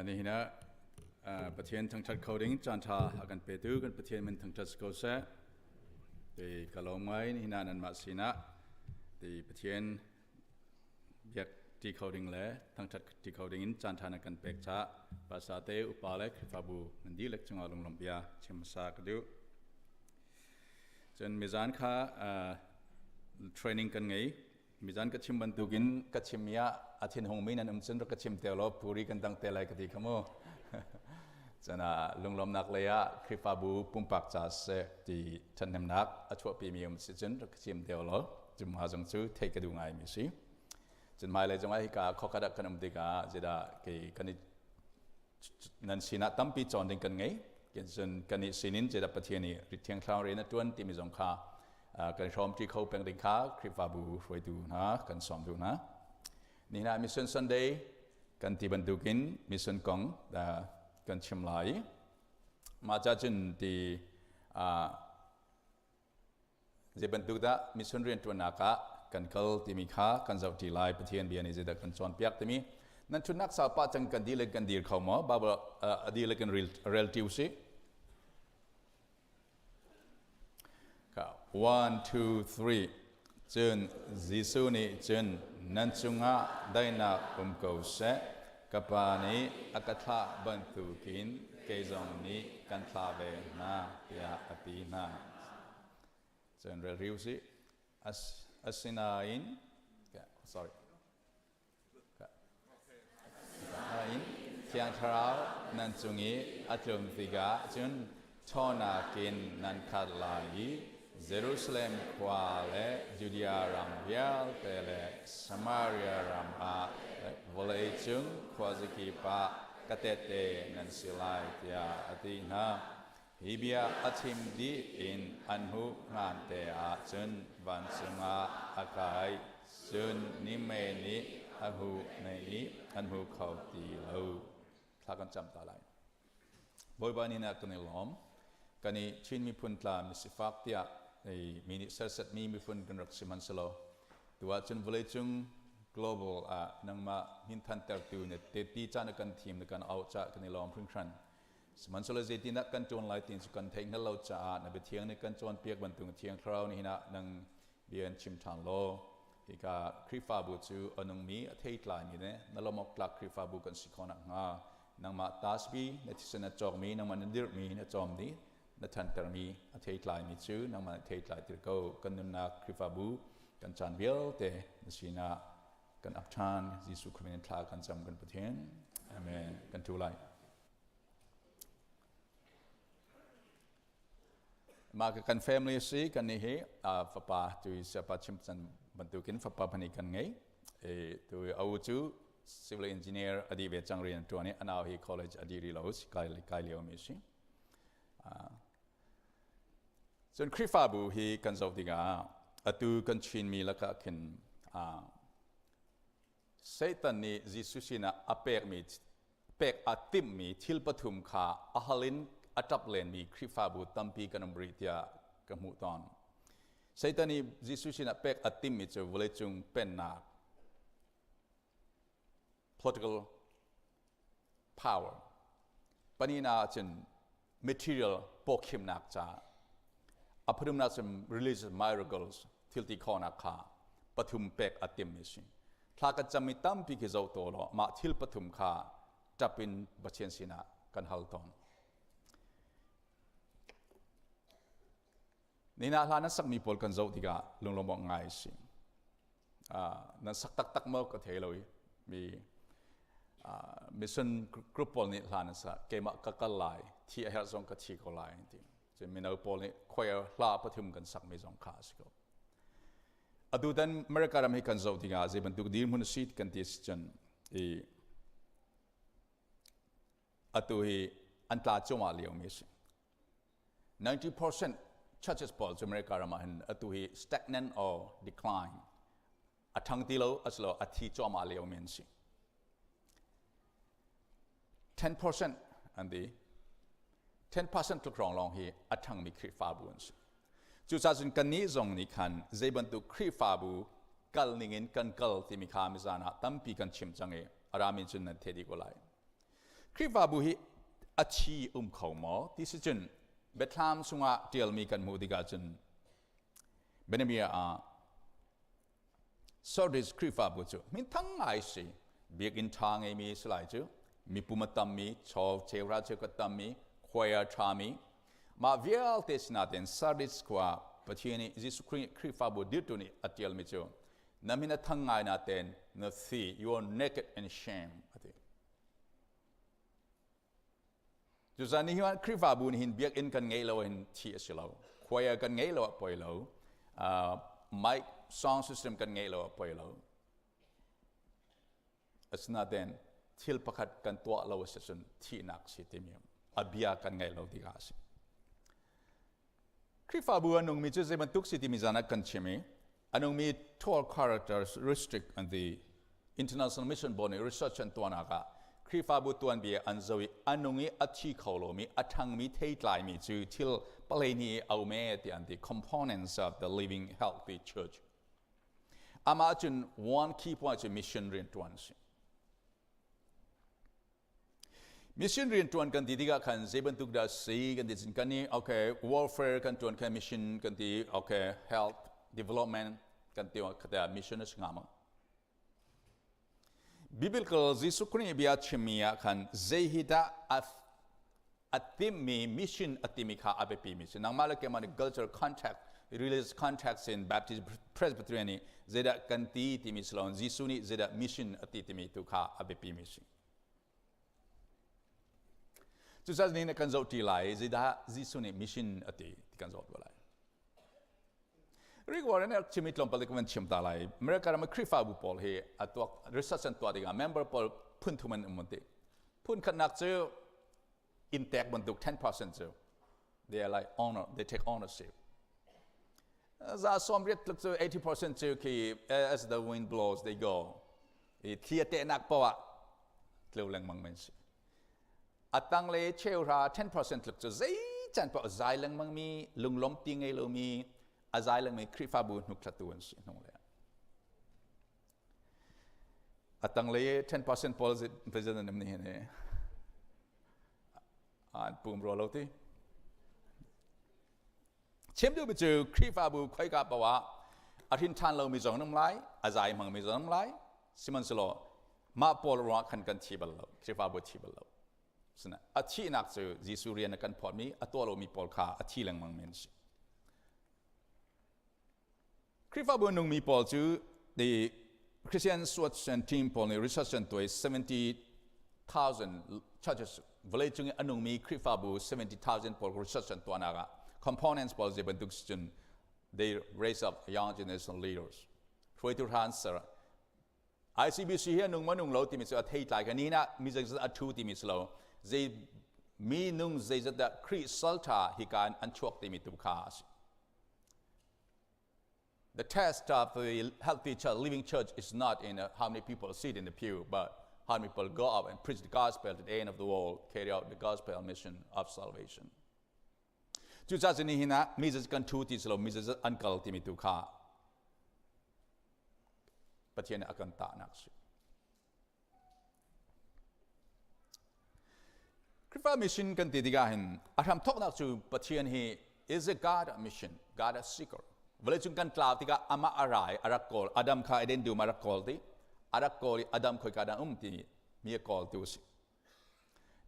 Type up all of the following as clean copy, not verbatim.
Nihin ah Pathian thangṭhat kho ding caanṭha a kan petu kan Pathian min thangṭhat si ko seh. Ti ka lawm ngai nihin ah nanmah sinah ti Pathian biak ṭi kho ding le thangṭhat ṭi kho ding in caanṭha na kan pek caah pasa te upa le Khrihfabu nan dihlak cungah lunglawmh bia chim hmasa ka duh. Cun mizan kha training kan ngei. Mizan ka chim bantukin ka chim i ah a thinhungmi nan um cun rak ka chim te law puri kan dang te lai ka ti kha mu. Cun lunglawmnak lei ah Khrihfabu pumpak ca seh ti ṭhathnemnak a chuahpimi um si cun rak ka chim te law cumha zong cu theih ka duh ngaimi si. Cun hmailei zongah hika khokhat ah kan um tikah zeidah kei kan i nan sinah tampi cawn ding kan ngei. Cun kan i sinin zeidah Pathian nih Thiang Thlarau rian a ṭuan timi zong kha kan hrawmṭi kho peng ding kha Khrihfabu hruaitu hna kan sawm duh hna. Nihin ah Mission Sunday kan ti bantukin mission kong kan chim lai. Mah ca cun ti zei bantuk dah mission rianṭuannak ah kan kal timi kha kan zohṭi lai. Pathian bia nih zeidah kan cawnpiak timi nan ṭhutnak sau pah cang kan dihlak kan dir kho maw? Bible a dihlak in rel ṭi usih. One, two, three. Cun Jesuh nih cun nan cungah daihnak um ko seh. Ka Pa nih a ka thlah bantukin kei zong nih kan thlah ve hna, tiah a ti hna. Cun rel rih usih. Asinain, sorry. Nain Thiang Thlarau nan cung i a tlun tikah cun ṭhawnak in nan khat lai i Jerusalem khua le Judea ram vialte le Samaria ram ah le vawleicung khuazakip ah ka tehte nan si lai, tiah a ti hna. Hi bia a chim dih in an hmuh hngan te ah cun vancung ah a kai. Cun nime nih a huh ne i an hu kho ti lo. Thla kan cam ta lai. Bawipa ni na kan i lawm. Kan i Chin miphun tla misifak tiah mi nih sersetmi miphun kan rak si hmanhselaw tu ahcun vawleicung global ah nangmah minthan tertu ne te ti caan kan thim na kan auh cah kan i lawm hringhran. Sihmanhsehlaw zeitindah kan ṭuan lai ti cu kan theih hngal lo caah na biathiang nih kan cawnpiak bantuk Thiang Thlarau nih hin ah nang bia in chim ṭhan law hika Khrihfabu cu a nungmi a theitlaimi le na lawmh tlak Khrihfabu kan si khawh nakhnga nangmah taspi na thisen na cawkmi nangmah na dirhmi na cawmmi na ṭhantermi a theitlaimi cu nangmah na theitlai tir ko. Kan nunnak Khrihfabu kan caan vialte na sinah kan ap ṭhan. Jesuh Khrih min thla kan cam, kan Pathian. Amen. Kan ṭu lai. Mah kan family si kan nih hi fapa tu siapa chim can bantukin fapa phani kan ngei. E tu au cu civil engineer adi ve chang rian tuan i anau hi college adi ri lo kai kai lio mi si. Cun Khrihfabu hi kan zoh tikah atu kan Chin mi lakah khin Satan nih Jesuh sinah a pekmi pek a timhmi thil pathum kha a hal in a ṭap lenmi Khrihfabu tampi kan um rih tiah ka hmuh tawn. Satan nih Jesuh sinah pek a timhmi cu vawleicung pennak, political power, panina ahcun material pawkhimnak caah, a pathumnak cun religious miracles, thilti khawhnak kha pathum pek a timmi si. Thla kan cammi tampi khi zoh to law mah thil pathum kha ṭap in Pathian sinah kan hal tawn. Nina hla nan sakmi pawl kan zoh tikah lunglawm awk ngai si. Nan sak taktak maw ka thei lo i mi mission group pawl nih hla nan sak, keimah ka kal lai, thi a herh zong ka thi ko lai ti. Cun mino pawl nih choir hla pathum kan sakmi zong kha a si ko. Atu tan America ram hi kan zoh tikah zei bantuk dirhmun si kan ti si cun i atu hi an tla cuahmah liomi a si. 90% churches pawl cu America ram ah hin atu hi stagnant or decline, a ṭhang ti lo asilo a thi cuahmah liomi an si. 10% an ti, 10% tluk rong lawng hi a ṭhangmi Khrihfabu an si. Cucaah cun kannih zong nih khan zei bantuk Khrihfabu kal ning in kan kal timi kha mizan ah tampi kan chim cang i a rami cun nan the dih ko lai. Khrihfabu hi a thi um kho maw ti si cun Biathlam chungah ṭialmi kan hmuh tikah cun Benamiah ah Sardis Khrihfabu cu minthang ngai si biakinn ṭha ngeimi si lai cu mipum a tammi chaw cheuhra cheukhat tammi choir ṭhami mah vialte sinain Sardis khua Pathian nih Jesuh Khrih Khrihfabu dirtu nih a ṭialmi cu na min a thang ngai natein na thi you are naked and shame ati. Cucaah nihin ah Khrihfabu nih hin biakinn kan ngeih lo hin thi a si lo. Choir kan ngeih lo ah poi lo. Mic sound system kan ngeih lo ah poi lo. Asinain thil pakhat kan tuah lo a si cun thihnak si timi a bia kan ngeih lo tikah a si. Khrihfabu a nungmi cu zei bantuk si timi zan ah kan chim i a nungmi 12 characteristic an ti. International Mission Board nih research an tuahnak ah Khrihfabu tuanbia an zoh i a nung i a thi kho lomi a ṭhangmi theitlaimi cu thil palei a um e ti an ti, components of the living healthy church. Amah cun one key point cu mission rianṭuan si. Mission rianṭuan kan ti tikah khan zei bantuk dah si kan ti cun kan i okay warfare kan ṭuan khan mission kan ti, okay health development kan ti khata mission a si hnga maw? Biblical Jesuh Khrih bia chimmi ah khan zei hi dah a timmi mission a timi kha a biapi mi si. Nangmah le keimah nih culture contact, religious contacts in Baptist Presbyterian nih zeidah kan ti timi si lo, Jesuh nih zeidah mission a ti timi tu kha a biapi mi si. Cucaah ni kan zoh ṭi lai, zeidah Jesuh nih mission a ti ti kan zoh lai. Rick Warren nih chimi tlawmpal te kan chim ta lai. America ram Khrihfabu pawl hi a tuak research an tuah tikah member pawl phun thum an um ti. Phun khatnak cu intek bantuk 10% cu they are like honor, they take ownership. Za som riat tluk cu 80% cu khi as the wind blows they go. I thli a tehnak poah ah tleu lengmang men si. A tang le cheuhra 10% tluk cu zei can poah zai lengmang mi lunglom ti ngei lomi a zai lengmang Khrihfabu hnuktlatu an si hnung le. A tang le 10% pawl president an ni hin an pum ro lo ti. Chim duhmi cu Khrihfabu khoika paoh ah a hrin ṭhan lomi zong an um lai, a zai hmangmi zong an um lai. Sihmanhsehlaw mah pawl ruangah khan kan thi bal lo, Khrihfabu a thi bal lo. Sina a thihnak cu Jesuh rian a kan phawtmi, a tuah lomi pawl kha a thi lengmang men si. Khrihfabu nungmi pawl cu the Christian Search and Team pawl nih research an tuah i 70,000 churches vawleicung i a nungmi Khrihfabu 70,000 pawl research an tuahnak ah components pawl zei bantuk cun they raise up young generation leaders, hruaitu hra an ser. ICBC hi a nung ma nung lo timi cu a thei tlai ka ni na mi zeizat a thu timi si lo, zei mi nung zeizat dah Khrih saltha hi ka an chuak timi tu kha a si. The test of the healthy church, living church is not in how many people sit in the pew, but how many people go out and preach the gospel to the end of the world, carry out the gospel mission of salvation. Cucaah cun nihin ah mi zeizat kan ṭhu ti si lo, mi zeizat an kal timi tu kha Pathian nih a kan tahnak a si. Khrihfa mission kan ti tikah hin a hramthawknak cu Pathian hi is a God of mission, God of seeker. Vawleicung kan tlau tikah amah a ra i a rak kawl. Adam kha Eden dum a rak kawl ti. A rak kawl i Adam khoika dah um ti mi a kawltu a si.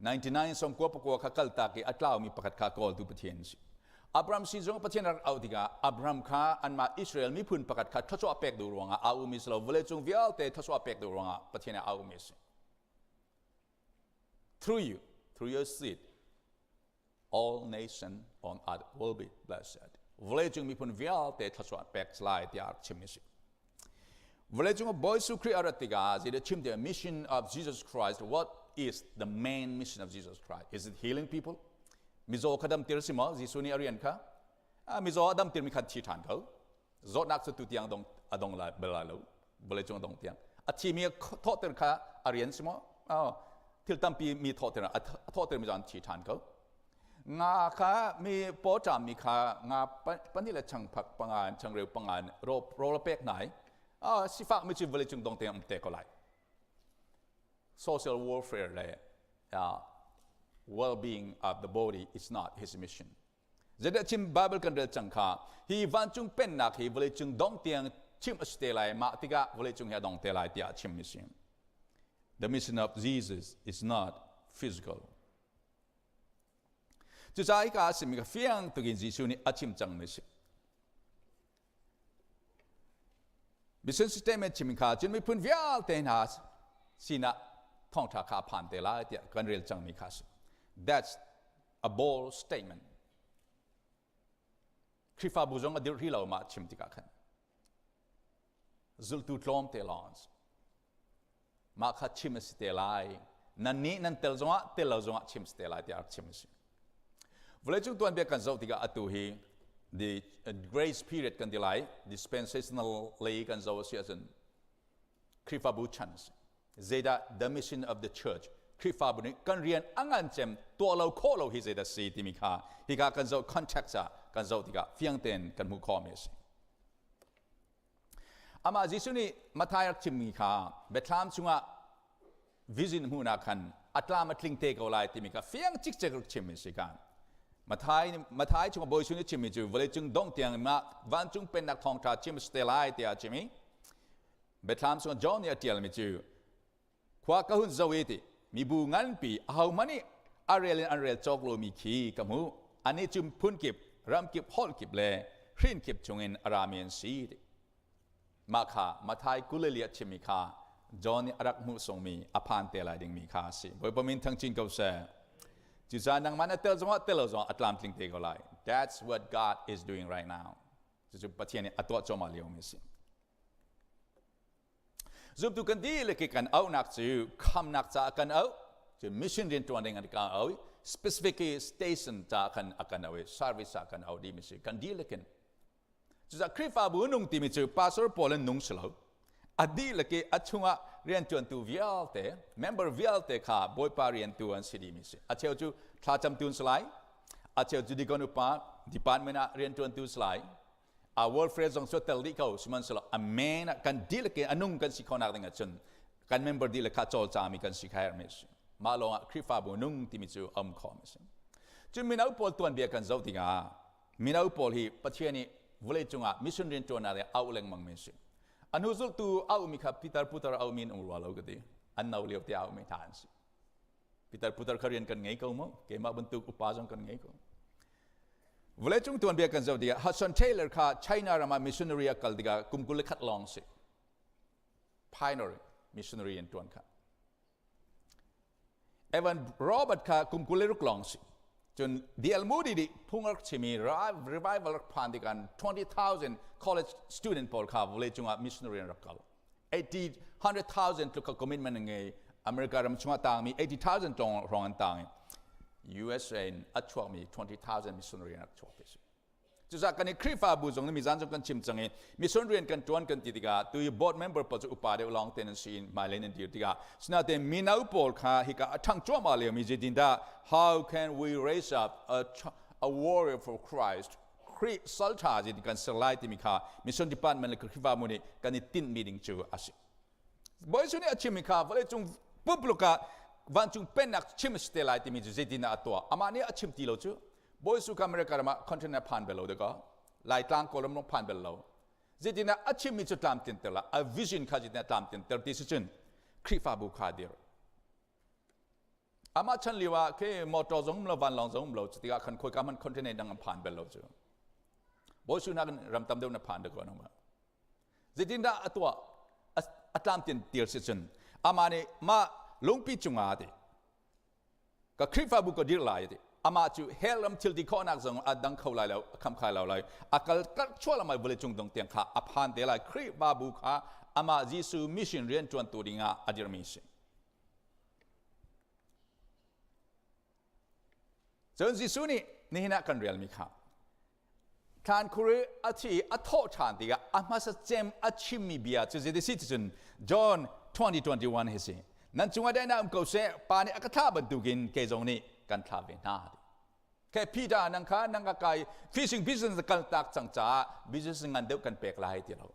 99 sawmkua pakua kha kaltak i a tlaumi pakhat kha kawltu Pathian a si. Abraham sin zong Pathian rak auh tikah Abraham kha anmah Israel miphun pakhat kha thluachuah pek duh ruangah aa umi si lo, vawleicung vialte thluachuah pek duh ruangah Pathian a aumi a si. Through you, through your seed, all nation on earth will be blessed. Vawleicung miphun vialte thluachuah pek lai tiah chim a si. Vawleicung ah Bawi Jesuh Khrih a rat tikah zeidah chim tiah mission of Jesus Christ, what is the main mission of Jesus Christ? Is it healing people? Mizaw kha damtir si maw Jesuh nih a rian kha? Mizaw a damtir mi kha thi ṭhan ko. Zawtnak cu tu tiang dong a dong lai bal lai lo. Vawleicung a dong tiang. A thimi thawhter kha a rian si maw? Thil tampi mi thawhter a thawhter mi zong an thi ṭhan ko. Nga kha mi pawṭam mi kha nga pahnih le changphak panga changreu panga rawl a pek hna i. Ah, sifak mi cu vawleicung dong te um te ko lai. Social warfare le well-being of the body is not his mission. Zeidah chim Bible kan rel cang kha hi vancung pennak hi vawleicung dong tiang chim a si te lai mah tikah vawleicung hi a dong te lai tiah a chimmi si. The mission of Jesus is not physical. Cucaah hika a simi kha fiang tukin Jesuh nih a chim cangmi si. Mission statement chim kha cun miphun vialte hna sinah thawngṭha kha a phan te lai tiah kan rel cangmi kha a si. That's a bold statement. Khrihfabu zong a dirh rih lo mah chim tikah khan. Zultu tlawm te lawng an si. Mah kha chim a si te lai. Nan nih nan tel zongah tel lo zongah chim si te lai tiah rak chim a si. Vawleicung tuanbia kan zoh tikah atu hi the grace period kan ti lai, dispensational lei kan zoh a si ahcun Khrihfabu chan a si. Zeidah the mission of the church Khrihfabu nih kan rian a ngan cem tuah lo khawh lo hi zeidah si timi kha hika kan zoh context ah kan zoh tikah fiang tein kan hmuh khawhmi a si. Amah Jesuh nih Matthai rak chimmi kha Bethlehem chungah vision hmuhnak khan a tlam a tling te ko lai timi kha fiang cikcek rak chimmi si kha. Matthai Matthai chungah Bawi Jesuh nih chimmi cu vawleicung dongh tiang mah vancung pennak thawngṭha chim a si te lai tiah a chim i Bethlehem chungah John nih a ṭialmi cu khua ka hun zoh i ti mibu nganpi ahohmanh nih a rel in an rel cawk lomi khi ka hmuh anih cu phun kip ram kip holh kip le hrin kip chungin a rami an si ti mah kha Mathai kuleli a chimmi kha John nih a rak hmuh sungmi a phan te lai dingmi kha a si Bawipa min thangchin ko seh cucaah nangmah na tel zongah tel lo zongah a tlamtling te ko lai. That's what God is doing right now. Cucu Pathian nih a tuah cuahmah liomi a si. Zumtu kan dihlak i kan auhnak cu khamnak caah kan auh, cu mission rianṭuan ding an kan auh, specific station caah khan a kan auh i service ah kan auh dihmi si kan dihlak in. Cucaah Khrihfabu nung timi cu pastor pawl an nung si lo. A dihlak i a chungah rianṭuantu vialte, member vialte kha Bawipa riantu an si dihmi si. A cheu cu thlacamtu an si lai, a cheu cu deacon upa department ah rianṭuantu si lai, a welfare zong cu tel dih ko sihmanhsehlaw a main ah kan dihlak in a nung kan si khonak ding ahcun kan member dihlak kha cawlcami kan si kha herhmi a si. Mah lawngah Khrihfabu nung timi cu a um khawhmi a si. Cun mino pawl tuanbia kan zoh tikah mino pawl hi Pathian nih vawleicung ah mission rianṭuannak le auh lengmangmi an si. A hnu zultu auhmi kha Peter Putar auhmi an um rua lo ka ti. An no lio te auhmi hna an si. Peter Putar kha rian kan ngei ko mu. Keimah bantuk upa zong kan ngei ko. Vawleicung tuanbia kan zoh tikah Hudson Taylor kha China ram ah missionary a kal tikah kum 21 lawng si. Pioneer missionary an tuan kha. Evan Robert kha kum 26 lawng si. Cun D.L. Moody nih phung rak chimi revival rak phan tikah 20,000 college student pawl kha vawleicung ah missionary an rak kal. 80 100,000 tluk kha commitment an ngei. America ram chungah tangmi 80,000 tlawng hrawng an tang i USA in a chuakmi 20,000 missionary an rak chuak ti si. Cucaah kan i Khrihfabu zong nih mizan zong kan chim cang i mission rian kan ṭuan kan ti tikah tu i board member pawl cu upa deuh lawng te nan si in hmailei nan dir tikah sinain mino pawl kha hika a ṭhang cuahmah liomi zeitindah how can we raise up a warrior for Christ Khrih salṭha zeitin kan ser lai timi kha mission department le Khrihfabu nih kan i tinhmi ding cu a si. Bawi Jesuh nih a chimmi kha vawleicung pumpuluk ah vancung pennak chim a si te lai timi cu zeitindah a tuah? Amah nih a chim ti lo cu. Bawi Jesuh kha America ram ah continent phan bel lo dekaw. Laitlang Kawlram lawng phan bel lo. Zeitindah a chimmi cu tlamtlinter la, a vision kha zeitindah tlamtlinter ti si cun Khrihfabu kha dir. Amah chan lio ah khi motor zong um lo vanlawng zong um lo cu tikah khan khawika hmanh continent dang an phan bel lo cu. Bawi Jesuh nakin ram tam deuh na phan dek ko nangmah. Zeitindah a tuah a tlamtlin tir si cun amah nih mah lungpi cungah ti ka Khrihfabu ka dir lai ti amah cu hell ram thil ti khawhnak zong a dang kho lai lo a kham khai lo lai a kal kal chuah lamai vawlei cung dong tiang kha a phan te lai Khrihfabu kha amah Jesuh mission rian ṭuantu dingah a dirmi si. Cun Jesuh nih nihin ah kan relmi kha thlankhur i a thi i a thawh ṭhan tikah a hmasa cem a chimmi bia cu zeiti si ticun John 20:21 hi si. Nan cungah daihnak um ko seh, Pa nih a ka thlah bantukin kei zong nih kan thlah ve hna. Ke Peter nang kha nang ka kai fishing business kal tak cang caah business ngan deuh kan pek lai ti lo.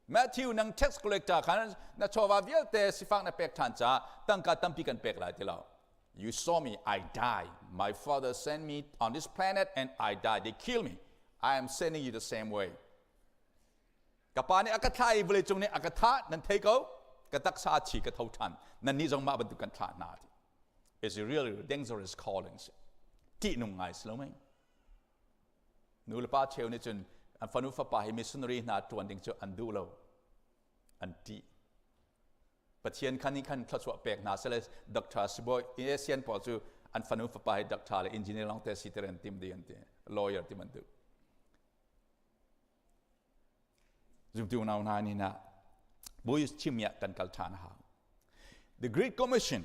Matthew nang tax collector khan na chawva vialte sifak na pek ṭhan caah tangka tampi kan pek lai ti lo. You saw me, I die. My father sent me on this planet and I die. They kill me. I am sending you the same way. Ka pa nih a ka thlah i vawleicung nih a ka thah nan thei ko. Ka taksa a thi ka tho ṭhan. Nannih zong mah bantuk kan thlah hna ti. It's a really dangerous calling. Ṭihnung ngai si lo mei? Nu le pa cheu nih cun an fanu fapa hi missionary hna ṭuan ding cu an duh lo. An ṭih. Pathian khan nih khan thluachuah pek hna sele doctor sibawi ASEAN pawl cu an fanu fapa hi doctor le engineer lawng te si ter an tim dih an ti. Lawyer ti man duh. Zumtu unau hna ni na Bawi chimmi ah kan kal ṭhan a hau. The Great Commission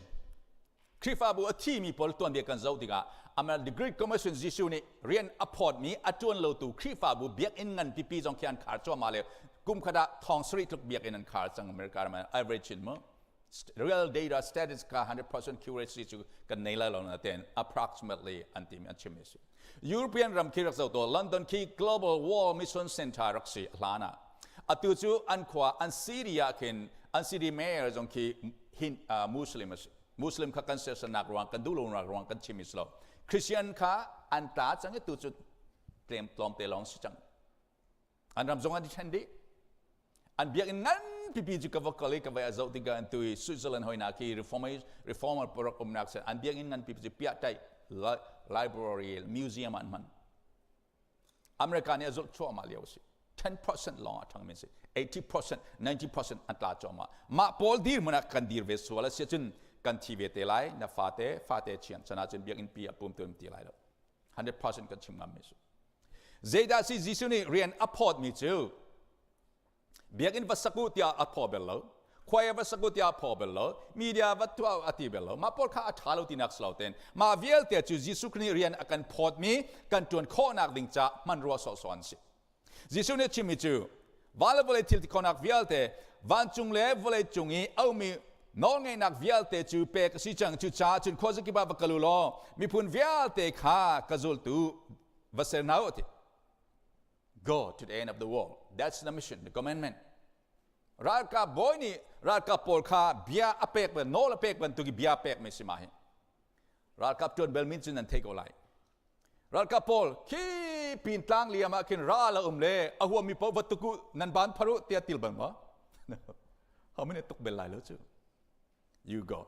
Khrihfabu a thimi pawl tuanbia kan zoh tikah amah The Great Commission Jesuh nih rian a phawtmi a ṭuan lotu Khrihfabu biakinn ngan pipi zong khi an khar cuahmah le kum khat ah thong sarih tluk biakinn an khar cang America ram average in mu real data statistics ka 100% accuracy cu kan nei lai lo na ten approximately an timi an chimmi si European ram khi rak zoh to London khi Global War Mission Center rak si hlan ah atu cu an khua an city ah khin an city mayor zong khi hin Muslim a si Muslim kha kan sersanak ruang kan duh lo ruang kan chim is lo Christian kha an tla cang i tu cu tlem tlawmte lawng si cang An ram zong an i ṭhen dih. An biakinn ngan pipi cu ka va kal i ka vai a zoh tikah an tu i Switzerland hoina khi reformer paruk umnak sen an biakinn ngan pipi cu piahtaih library museum ah an hman. America nih a zulh cuahmah lio a si. 10% lawng a ṭhangmi si. 80%, 90% an tla cuahmah. Mah pawl dirhmun ah kan dir ve sual a si ahcun kan thi ve te lai. Na fate, fate chiang chan ahcun biakinn pi ah pum tu ti lai lo. 100% kan chim ngammi si. Zeidah si Jesuh nih rian a phawtmi cu biakinn va sak u tiah a phaw bel lo, khuai va sak u tiah a phaw bel lo, media va tuah a ti bel lo. Mah pawl kha a ṭha lo tinak si lo tein mah vialte cu Jesuh Khrih nih rian a kan phawtmi kan ṭuan khawhnak ding ca hmanrua sawhsawh an si. Jesuh nih a chimmi cu van le vawlei thil ti khawhnak vialte vancung le vawlei cung i a ummi nawlngeihnak vialte cu pek a si cang. Cucaah cun khuazakip ah va kal u law miphun vialte kha ka zultu va ser hna u ti. Go to the end of the world. That's the mission, the commandment. Ralkap bawi nih ralkap pawl kha bia a pek nawl a pek bantuk i bia pek mi si ma hi. Ralkap tuan bel min cu nan thei ko lai. Ralkap pawl khi pin tlang liam ah khin ral a um le a huami paoh va tuk u nan ban phar u tiah til bal maw? How many tuk bel lai lo cu? You go.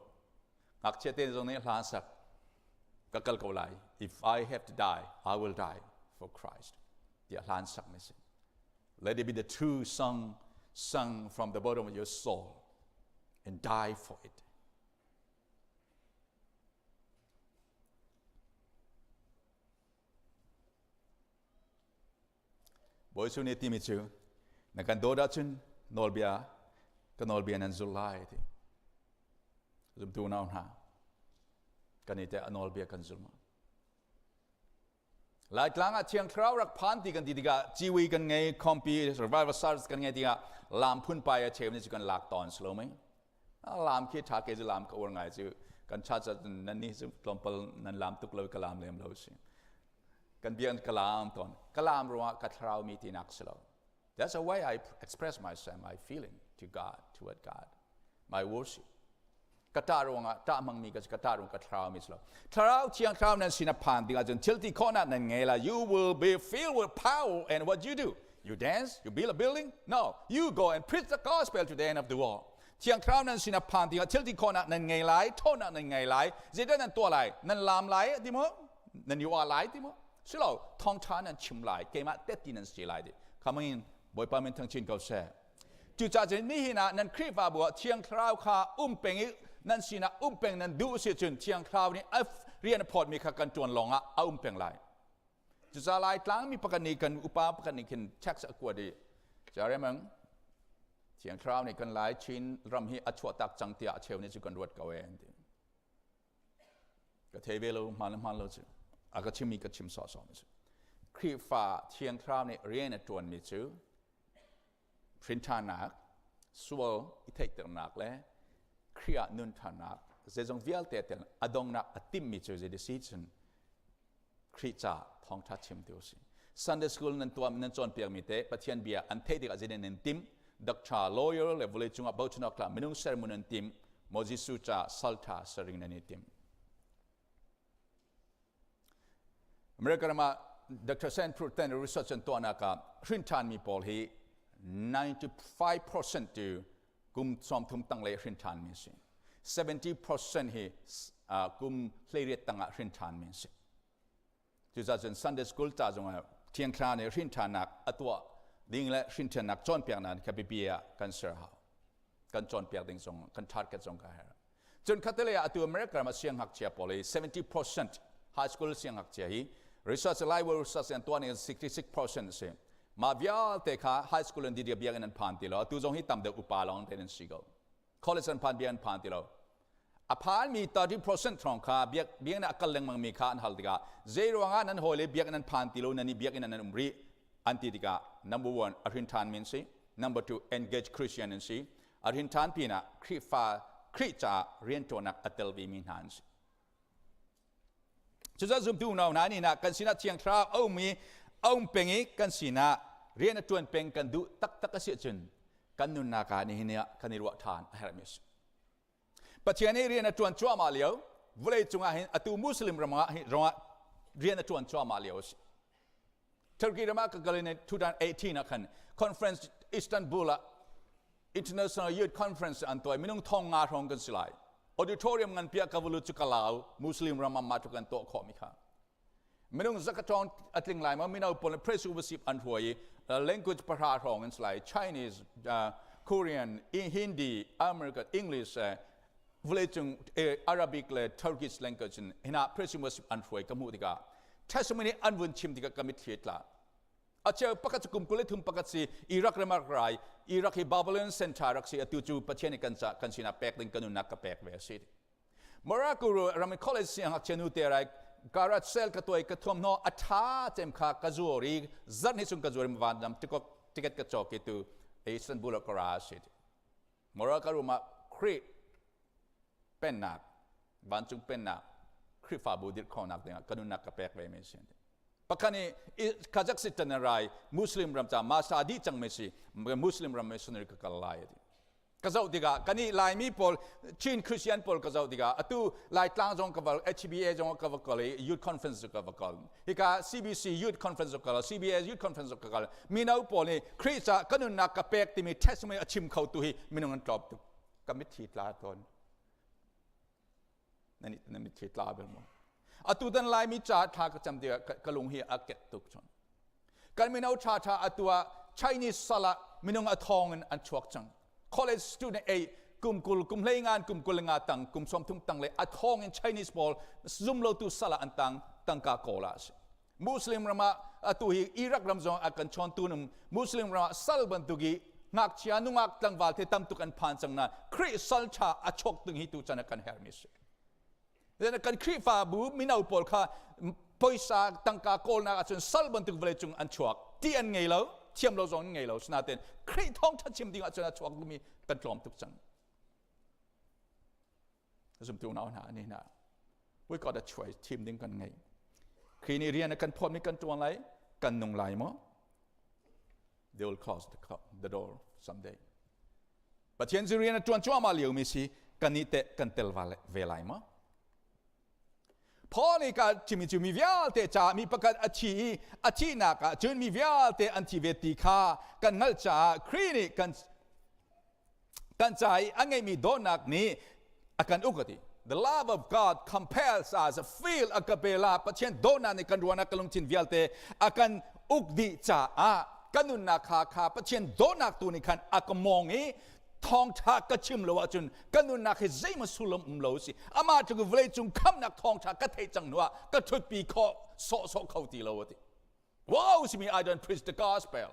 Ngakchia te zong nih hla sak ka kal ko lai. If I have to die, I will die for Christ. Tiah hlan sak mi si. Let it be the true song sung from the bottom of your soul and die for it. Bawi Jesuh nih timi cu na kan dawt ahcun nawlbia ka nawlbia nan zul lai ti. Zumtu unau hna kan i teh a nawlbia kan zul ma. Laitlang ah Thiang Thlarau rak phan ti kan ti tikah ciwi kan ngei, khawmpi, survival service kan ngei tikah lam phunpai a cheu ni cu kan lak tawn si lo mei? Lam khi tha ke cu lam ka uar ngai cu kan cha cha nan ni cu tlawmpal nan lam tuk lo ka lam lem lo si. Kan biak ka lam tawn. Ka lam ruangah ka thlarau mi tinak si lo. That's the way I express myself, my feeling to God, toward God, my worship. Ka ṭah ruangah ṭah hmangmi ka si, ka ṭah ruang ka thlarau mi si lo. Thlarau thiang thlarau nan sin a phan tikah cun thil ti khawhnak nan ngei lai. You will be filled with power and what you do? You dance? You build a building? No. You go and preach the gospel to the end of the world. Thiang thlarau nan sin a phan tikah thil ti khawhnak nan ngei lai, ṭhawnnak nan ngei lai. Zeidah nan tuah lai? Nan laam lai ti maw? Nan i uah lai ti maw? Silo, thawngṭha nan chim lai, keimah tetti nan si lai ti. Come in, Bawipa min thang chin ko seh. Cucaah cun nihin ah nan Khrihfabu ah Thiang Thlarau kha um peng i nan sinah um peng nan duh si cun Thiang Thlarau nih a rian a phawtmi kha kan ṭuan lawngah a um peng lai. Cucaah Lai tlangmi pakhat nih kan upa pakhat nih khin text a kuat i Jaremang Thiang Thlarau nih kan Lai Chin ram hi a chuahtak cang tiah a cheu nih cu kan ruat ko e an ti. Ka thei ve lo hmaan le hmaan lo cu a ka chimmi ka chim sawhsawh mi cu Khrihfa Thiang Thlarau nih rian a ṭuanmi cu hrinṭhannak, sual i theihternak le Khrih ah nun ṭhannak zeizong vialte tel a dongnak a timmi cu zei si cun Khrih ca thawngṭha chim ti u si. Sunday school nan tuah nan cawnpiakmi te Pathian bia an theih tikah zeitin nan tim. Doctor, lawyer le vawlei cungah bochan awk tlak minung sermun an tim maw Jesuh ca saltha sering nan i tim. America ram ah Dr. Sanford ten research an tuahnak ah hrin ṭhanmi pawl hi 95% cu kum 30 tanglei hrin ṭhanmi a si. 70% hi kum 18 tangah hrin ṭhanmi an si. Cucaah cun Sunday school ca zongah Thiang Thlarau nih hrin ṭhannak a tuah ding le hrin ṭhannak cawnpiaknak kha biapi ah kan ser hau. Kan cawnpiak ding zong kan target zong ka herh. Cun khatalei ah atu America ram ah siangngakchia pawl hi 70% high school siangngakchia hi research library research an tuah ning 66% a si. Mah vialte kha high school an dih biakinn an phan ti lo. Atu zong hi tam deuh upa lawng te an si ko. College an phan biakinn an phan ti lo. A phanmi 30% hrawng kha biakinn ah a kal lengmang mi kha an hal tikah zei ruangah nan hawile biakinn an phan ti lo nan i biakinn an um rih an ti tikah number one a hrin ṭhan min si number two engage Christian an si a hrin ṭhan pinah Khrihfa Khrih caah rianṭuannak a tel vemi hna an si. Cucaah zumtu unau hna nih nah kan sinah Thiang Thlarau a um i a um peng i kan sinah rian a ṭuan peng kan duh taktak a si ahcun kan nunnak ah nihin ah kan i ruah ṭhan a herhmi a si. Pathian nih rian a ṭuan cuahmah lio vawlei cungah hin atu Muslim ram ah rian a ṭuan cuahmah lio a si. Turkey ram ah ka kal in 2018 ah khan conference Istanbul ah International Youth Conference an tuah minung thong nga hrawng kan si lai. Auditorium ngan pia ka vulu cu ka lau Muslim ram ah mah tluk an tuah khawh mi kha. Minung zakatong atling lai ma mino pawl praise worship an hruai i language pahra hrawng an si lai Chinese, Korean, Hindi, American, English, vawleicung Arabic le Turkish language in hina praise worship an hruai ka hmuh tikah testimony an vun chim tikah ka mitthli tla a cheu pakhat cu kum 23 pakhat si Iraq ram rai Iraq hi Babylon center rak si atu cu Pathian nih kan ca kan sinah pek ding kan nunnak ka pek ve a si Morocco ram college siangngakchia nu te rai garage sale ka tuai ka thuam hno a tha cem kha ka zuar i zarh ni chung ka zuar van lam ticket ka cawk i tu Istanbul ka ra si Morocco ram ah Khrih pennak vancung pennak Khrihfabu dirh khawhnak dingah ka nunnak ka pek ve mi si. Pakhat nih Kazakhstan rai Muslim ram ca masa dih cang mi si Muslim ram missionary ka kal lai ati. Ka zoh tikah kan i Laimi pawl Chin Christian pawl ka zoh tikah atu Laitlang zong ka va HBA zong ka va kal i youth conference ka va kal. Hika CBC youth conference ka kal CBS youth conference ka kal. Mino pawl nih Khrih ca ka nunnak ka pek timi testimony a chim kho tu hi minung an tlawm tuk. Ka mitthli tla tawn. Nan na mitthli tla bel maw? Atu dan Laimi ca thla ka cam tikah ka lung hi a kek tuk chon. Kan mino ṭha ṭha atu ah Chinese sal ah minung a thawng in an chuak cang. College student ei kum 20 kum 15 kum 25 tang kum 30 tang le a thawng in Chinese pawl zumlotu sal ah an tang tangka kawl ah a si. Muslim ram ah atu hi Iraq ram zong a kan chawntu num Muslim ram ah sal bantuk i ngakchia nungak tlangval te tam tuk an phan cang na Khrih sal ṭha a chok tung hi tu chan ah kan hermi si. Kan Khrihfabu mino pawl kha poisa tangka kawlnak ahcun sal bantuk vawlei cung an chuak ti an ngei lo thiam lo zong an ngei lo sinain Khrih thawngṭha chim ding ahcun a chuak mi kan tlawm tuk cang zumtu unau hna ni hna we got a choice thim ding kan ngei Khrih nih rian a kan phawtmi kan ṭuan lai kan nung lai maw they will close the door someday Pathian cu rian a ṭuan cuahmah liomi si kan nih teh kan tel ve lai maw? Paul nih ka chimmi cu mi vialte caah mi pakhat a thi i a thihnak ah cun mi vialte an thi ve ti kha kan hngalh caah Khrih nih kan kan ca i a ngeihmi dawtnak nih a kan uk a ti. The love of God compels us, feel a kapela Pathian dawtnak nih kan ruahnak kan lungthin vialte a kan uk dih caah kan nunnak kha kha Pathian dawtnak tu nih khan a ka mawng i thawngtha ka chim lo ahcun ka nunnak hi zeihmanh sullam um lo si amah cu vawlei cung khamnak thawngtha ka theih cang hnu ah ka thutpi khawh sawhsawh kho ti lo a ti wow simi I don't preach the gospel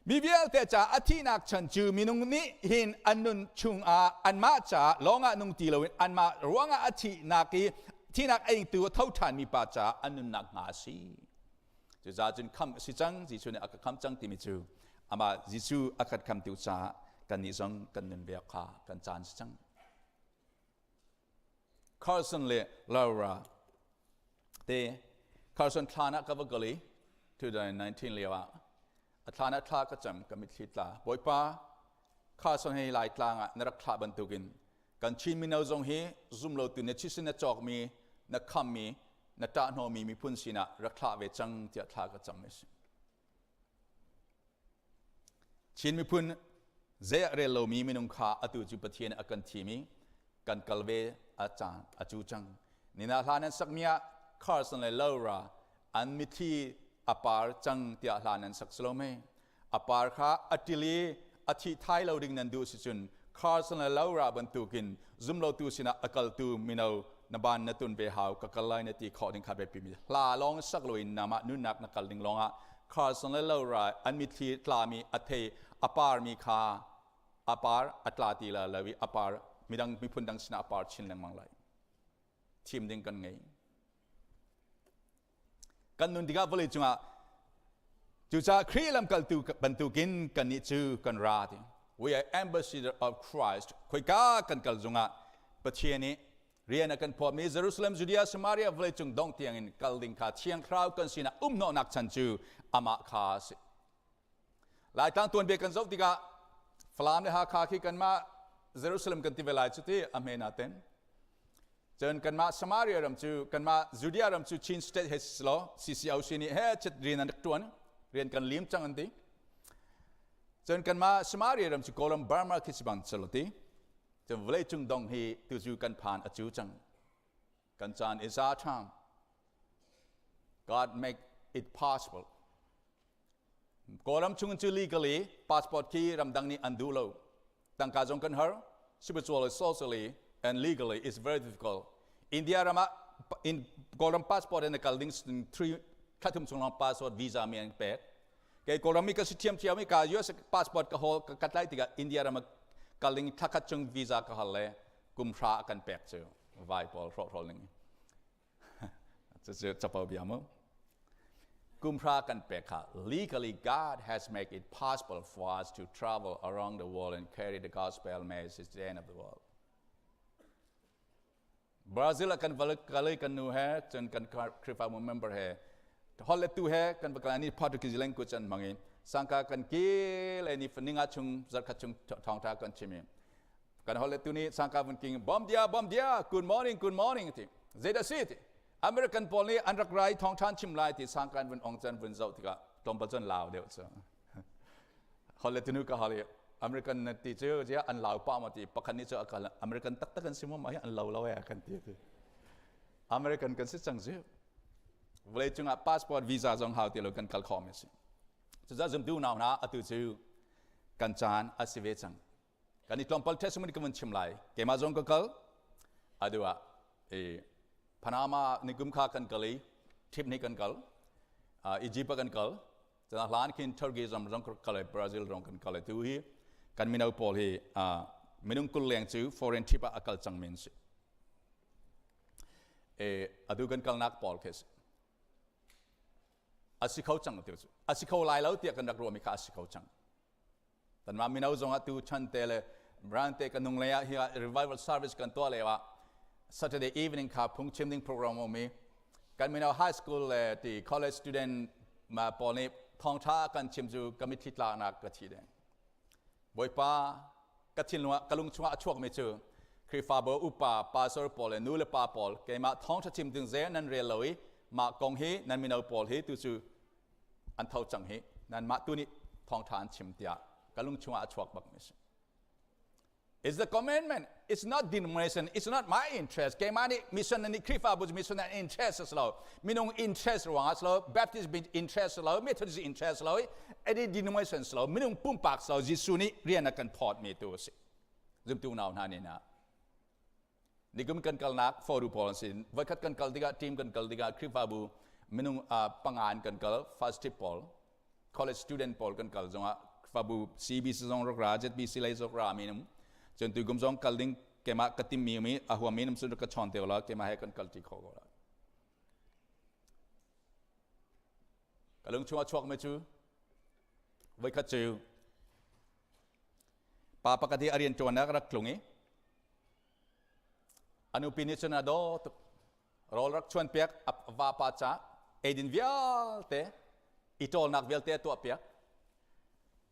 Mi vialte ca a thihnak chan cu minung nih hin an nun chungah anmah ca lawngah nung ti loin anmah ruangah a thihnak i thihnak a ingtu a tho ṭhanmi pa caah an nunnak hnga a si. Cucaah cun khamh a si cang, Jesuh nih a ka khamh cang timi cu amah Jesuh a kan khamtu caah kannih zong kan nun ve kha kan caan si cang. Carson le Laura te Carson thlan ah ka va kal i 2019 lio ah a thlan ah thla ka cam, ka mitthli tla. Bawipa, Carson hei Laitlang ah na rak thlah bantukin kan Chin mino zong hi zumlotu na thisen na cawkmi, na khammi, na ṭahhnawhmi miphun sinah rak thlah ve cang tiah thla ka cam a si. Chin miphun zei ah rel lomi minung kha atu cu Pathian a kan thim i kan kal ve a caan a cu cang. Nina hla nan sakmi ah Carson le Laura an mitthli a par cang tiah hla nan sak si lo mei? A par kha a ṭil i a thih thai lo ding nan duh si cun Carson le Laura bantukin zumlotu sinah a kaltu mino na ban na tun ve hau. Ka kal lai na ti khawh ding kha biapi mi hla lawng sak loin namah nunnak na kal ding lawngah Carson le Laura an mitthli tlami a thei a parmi kha a par a tla ti la lo i a par midang miphun dang sinah a par chin lengmang lai. Thim ding kan ngei. Kan nun tikah vawlei cungah cucaah Khrih lamkaltu bantukin kannih cu kan ra ti. We are ambassador of Christ. Khoika kan kal zungah Pathian nih rian a kan phawtmi Jerusalem, Judea, Samaria, vawlei cung dong tiangin kal ding kha Thiang Thlarau kan sinah umhnawhnak chan cu amah kha a si. Laitlang tuanbia kan zoh tikah Falam le Hakha khi kanmah Jerusalem kan ti ve lai cu ti a hme naten. Cun kanmah Samaria ram cu, kanmah Judea ram cu Chin State he si lo CCOC nih he chet rian an rak tuan, rian kan lim cang an ti. Cun kanmah Samaria ram cu Kawlram Burma khi si bang selo ti. Cun vawlei cung dong hi tu cu kan phan a cu cang. Kan caan is our time. God make it possible. Kawlram chung cu legally passport khi ramdang nih an duh lo. Tangka zong kan har. Spiritually, socially, and legally it's very difficult. India ram ah in Kawlram passport in kal ding three thla chung long passport visa mi an pek. Kei Kawlram mi ka si thiam thiam i ka US passport ka hol ka kat lai tikah India ram kal ding thlakhat chung visa ka hal le kum hra kan pek cu vai pawl hrawhhrawl ning. Cucu capo bia mu. Kumhra kan pek kha legally God has made it possible for us to travel around the world and carry the gospel message to the end of the world. Brazil ah kan val kal kan nu he cun kan Khrihfabu member he hol le tu he kan va kal ni Portuguese language an hmang i sangka kan ke le ni ninga chung zarkhat chung thawngtha kan chim i kan hol le tu nih sangka vun king bom dia bom dia, good morning, good morning ti. Zeidah si ti? American pawl nih an rak rai thawngthan chim lai ti. Sangka vun ong chan vun zoh tikah tlawmpal cun lau deuh cu. Hol le tunu ka hal i American na ti cu zia an lau pa ma ti. Pakhat nih cu akal American taktak an si mo ma hi an lo lo e kan ti ti. American kan si cang si, vawlei cungah passport visa zong hau ti lo kan kal khawh mi si. Cucaah zumtu nau hna, atu cu kan caan a si ve cang. Kan i tlawmpal testimony ka vun chim lai. Keimah zong ka kal adu ah e Panama nikum kha kan kal i trip ni kan kal, Egypt kan kal, cun hlan khin Turkey zong zong kal i Brazil zong kan kal i tu hi kan mino pawl hi minung 20 leng cu foreign trip ah a kal cang min si. E adu kan kalnak pawl khi a si kho cang. Tu cu a si kho lai lo tiah kan rak ruahmi kha a si kho cang. Kanmah mino zong ah tu chan te le brand te kan nung lei ah hi revival service kan tuah leo ah Saturday evening kha phungchim ding program um i kan mino high school le ti college student ma pawl nih thawngtha kan chim cu ka mitthli tlaknak ka thi deng. Bawipa, ka thinlung ah ka lung chungah a chuakmi cu Khrihfabu upa pastor pawl le nu le pa pawl keimah thawngtha chim ding ze nan rel lo i mah kong hi nan mino pawl hi tu cu an tho cang hi, nanmah tu nih thawngṭha an chim tiah ka lung chungah a chuak bak mi si. It's the commandment. It's not denomination. It's not my interest. Keimah nih mission nih Khrihfabu mission an interest a si lo. Minung interest ruangah a si lo. Baptist interest lo. Methodist interest lo. Any denomination si lo. Minung pumpak si lo. Jesuh nih rian a kan phawt mi tu a si. Zumtu nau hna nih na. Nikum kan kalnak foru pawl an si. Voikhat kan kal tikah, team kan kal tikah Khrihfabu minung pangan kan kal, first trip pawl, college student pawl kan kal zongah Khrihfabu CBC zong rak ra, ZBC lei zong ra mi num. Cun tu kum zong kal ding keimah ka tim mi mi a huam mi num sun ka chawn te la, keimah he kan kal ti kho ko la. Ka lung chungah chuak mi cu voikhat cu pa pakhat hi a rian ṭuan rak tlung i a nupi nih cun a daw tuk, rawl rak chuan piak, a vapa ca eidin vialte I ṭawlnak vialte a tuahpiak.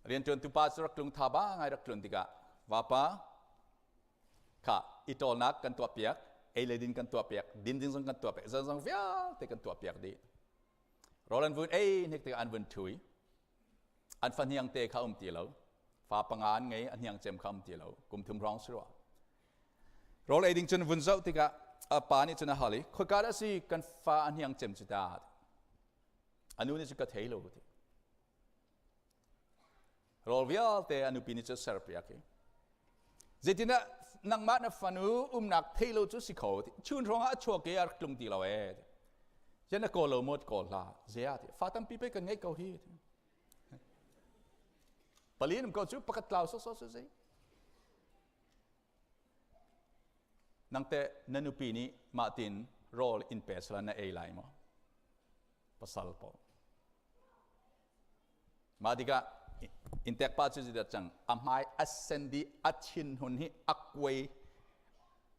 Rianṭuantu pa cu rak tlung tha ba ngai rak tlun tikah vapa kha i ṭawlnak kan tuahpiak, ei le din kan tuahpiak, din ding zong kan tuahpiak, zeizong vialte kan tuahpiak dih. Rawl an vun ei hnik tikah an vun ṭhui. An fa hniang te kha um ti lo. Fa panga an ngei, a hniang cem kha um ti lo. Kum thum hrawng si rua. Rawl ei ding cun vun zoh tikah a pa nih cun a hal i, khoika dah si kan fa a hniang cem cu ta? A nu nih cun ka thei lo ti. Rawl vialte a nupi nih cun serpiak i, zeitindah nangmah na fanu umnak thei lo cu si kho ti. Chun hrawng ah a chuak i a rak tlung ti lo ee. Ziah na kawl lo maw kawl hlah. Ziah ti. Fa tampi pei kan ngeih ko hi. Pali um ko cu pakhat tlau sawsawh su si. Nangte na nupi nih mah tin rawl in pe sala na ei lai maw? Pasal pawl. Mah tikah inntek pa cu zeidah cang a hmai a sen dih a thinhun hi a kuai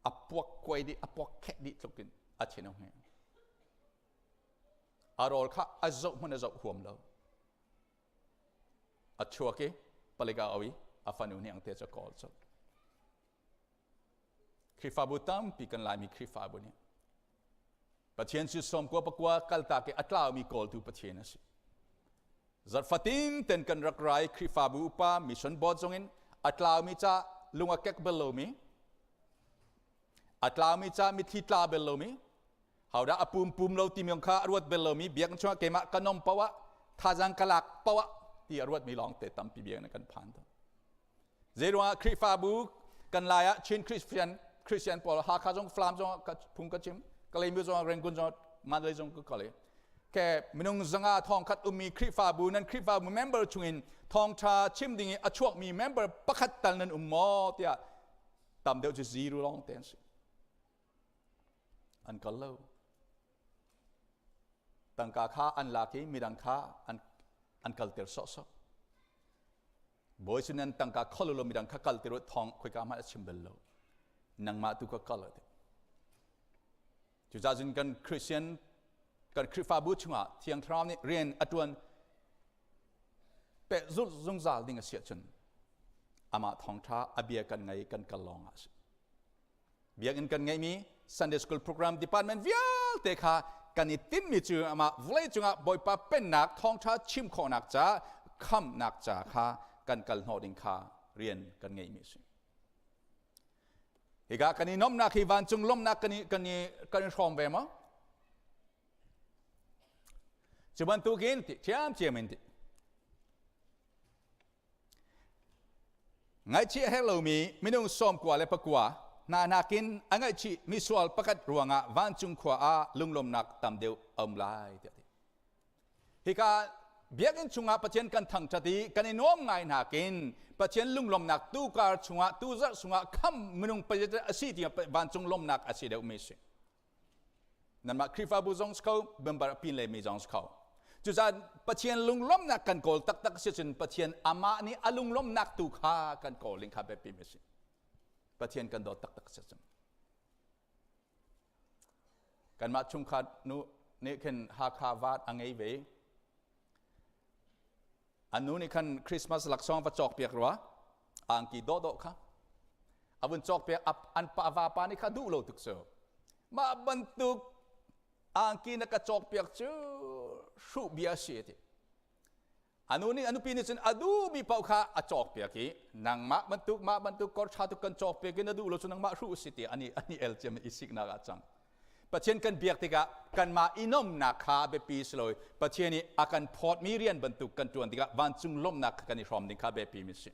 a puak kuai dih a puak khek dih tluk in a thin a hung. A rawl kha a zoh hmanh a zoh huam lo. A chuak i palik a au i a fanu hniang te cu a kawl colh. Khrihfabu tampi kan Laimi Khrihfabu nih Pathian cu sawmkua pakua kaltak i a tlaumi kawltu Pathian a si. Zarhfatin ten kan rak rai Khrihfabu upa mission board zongin a tlaumi ca lung a kek bel lomi a tlaumi ca mitthli tla bel lomi hodah a pum pum lo timi kha a ruat bel lomi biakinn chungah keimah ka nom poah thazang ka lak poah ti a ruatmi lawng te tampi biakinn kan phan to. Zeiruangah Khrihfabu kan lai ah Chin Christian Christian pawl Hakha zong Falam zong ka phung ka chim Kalaymyo zong Rangoon zong Mandalay zong ka kal i ke minung zanga thong khat ummi Khrihfabu nan Khrihfabu member chungin thawngtha chim ding i a chuakmi member pakhat tal nan um maw tiah tam deuh cu zero lawng te an si. An kal lo. Tangka kha an lak i midang kha an kalter sawhsawh. Bawi cu nan tangka khol lo midang kha kal ti thong khoika hmanh a chim bal lo. Nangmah tu ka kal ati. Cucaah cun kan Christian kan Khrihfabu chungah Thiang Thlarau nih rian a ṭuan pehzulh zungzal ding a si ahcun amah thawngṭha a bia kan ngei kan kal lawng ah a si. Biakinn kan ngeihmi Sunday School program department vialte kha kan i tinhmi cu amah vawlei cungah Bawipa pennak thawngṭha chim khawhnak ca khamhnak ca kha kan kal hnawh ding kha rian kan ngeihmi a si. Hika kan i nomnak hi vancung lawmhnak kan i kan i kan i hrawm ve maw? Cu bantukin ti ṭhiamṭhiam in ti Ngaihchih a herh lomi minung 99 hna nakin a ngaihchih misual pakhat ruangah vancung khua ah lunglawmnak tam deuh a um lai tiah a ti. Hika biakinn chungah Pathian kan thangṭhat i kan i nuam ngai nakin Pathian lunglawmnak tukar chungah tuzarh chungah kham minung pazit a si tiang vancung lawmnak a si deuhmi a si. Nanmah Khrihfabu zong si kho, member a pin lemi zong si kho. Cucaah Pathian lunglawmhnak kan kawl taktak si cun Pathian amah nih a lunglawmhnak tu kha kan kawl ding kha biapi mi si. Pathian kan dawt taktak si cun. Kanmah chungkhat nu nih khin Hakha vaat a ngei ve. An nu nih khan Christmas laksawng va cawk piak rua angki dawhdawh kha a vun cawk piak an pa vapa nih kha duh lo tuk cu mah bantuk angki na ka cawk piak cu hruh bia si ti anu nih anupi nih cun a duhmi paoh kha a cawk piak i nangmah bantuk mah bantuk kor ṭha tuk kan cawk piak i na duh lo cu nangmah hruh si ti ani ani el ciam i siknak ah cang. Pathian kan biak tikah kanmah i nomnak kha biapi si lo Pathian nih a kan phawtmi rian bantuk kan ṭuan tikah vancung lawmhnak kha kan i hrawm ding kha biapi mi si.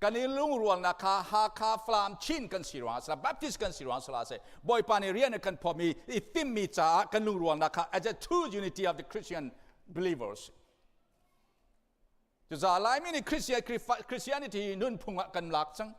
Kan i lungrualnak kha Hakha Falam Chin kan si ruangah sila Baptist kan si ruangah sila seh Bawipa nih rian a kan phawtmi i timmi caah kan lungrualnak kha as a true unity of the Christian believers. Cucaah Laimi nih Christianity nunphung ah kan lak cang.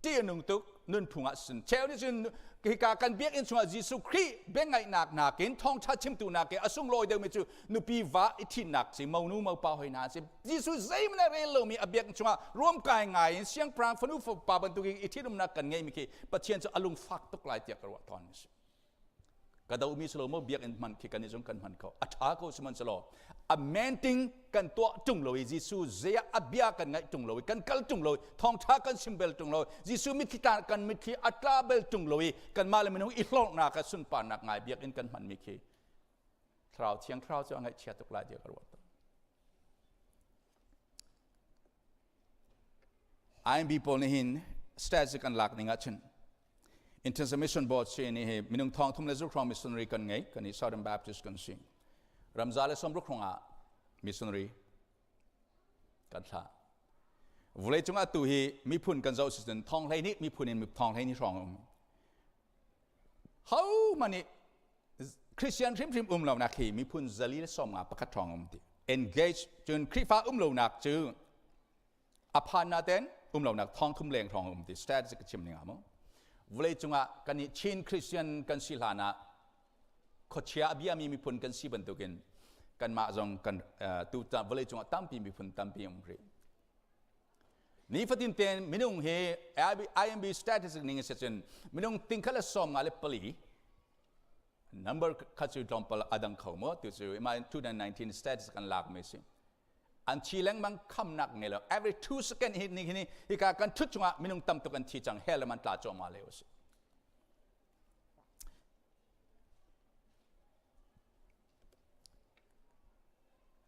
Ṭih a nung tuk nunphung ah sin cheu nih cun hika kan biakinn chungah Jesuh Khrih biangaihnak nakin thawngṭha chimtu nakin a sunglawi deuhmi cu nupi va i ṭhitnak si monu mopa hoi hna si Jesuh zeihmanh a rel lomi a biakinn chungah ruamkai ngai in siangpahrang fanu fapa bantukin i ṭhitumnak kan ngeimi khi Pathian cu a lungfak tuk lai tiah ka ruah tawn mi si. Ka domi si lo maw biakinn hman khi kan i zung kan hman kho. A ṭha ko sihmanhsehlaw a main thing kan tuah ṭung lo i Jesuh zei ah a bia kan ngaih ṭung lo i kan kal ṭung lo i thawngṭha kan chim bel ṭung lo Jesuh mitthli tla kan mitthli a tla bel ṭung lo i kanmah le minung i hlorhnak ah sunparnak ngai biakinn kan hmanmi khi thlarau thiang thlarau cu a ngaihchia tuk lai tiah ka ruat. IMB pawl nih hin stats kan lak ning ahcun International Mission Board si ni hi minung thong thum le zuk missionary kan ngei kan i Southern Baptist kan si ramza le somruk hrong ah missionary kan thlah vulei cungah tu hi miphun kan zoh si cun thong hlei nih miphun in thong hlei ni hrawng um ho mani Christian hrimhrim um lonak hi miphun zali le som nga pakhat ṭhawng um ti engage cun Khrihfa um lonak cu a phan na ten um lonak thong thum leng ṭhawng um ti statistic ka chim ning ah mu vawlei cungah kan i Chin Christian kan si hlan ah khuachia a biami miphun kan si bantukin kanmah zong kan tu vawlei cungah tampi miphun tampi um rih Nifatin tein minung hi IMB statistic ning in cun minung tingkhat le sawm nga le pali number khat cu tlawmpal a dang kho maw tu cu ima 2019 statistic an lak mi si an thi lengmang khamnak ngei lo every 2 second hi ni hi hika kan thut chungah minung tam tuk an thi cang hell man tla cuahmah leo si.